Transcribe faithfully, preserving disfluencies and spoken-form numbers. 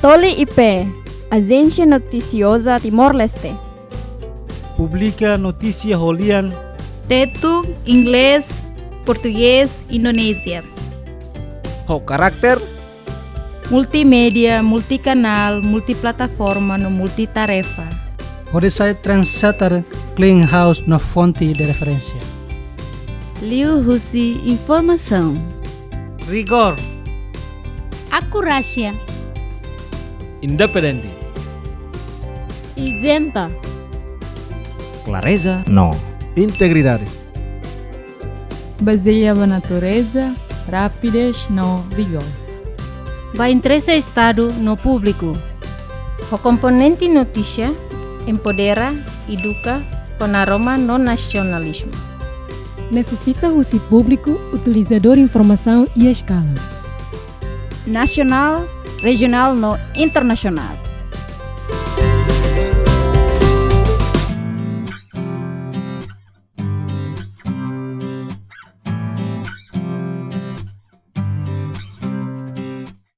Toli I P, Ajénsia Notisioza Timor-Leste. Publika notísia ho lian Tetun, Inglés, Portugés, Indonézia. Ho karakter multimédia, multikanál, multiplataforma no multitarefa, hodi sai trendsetter, clearinghouse no fonte de referénsia. Liuhusi informasaun, rigór, akurásia, independente, izenta, klareza no integridade. Bazeia ba natureza, rapidez no vigór. Ba interese Estadu no públiku. Ho komponente notísia, empodera, eduka, ho naroman no nasionalizmu. Nesesita husi públiku utilizadór informasaun iha eskala nasionál, rejionál no internasionál.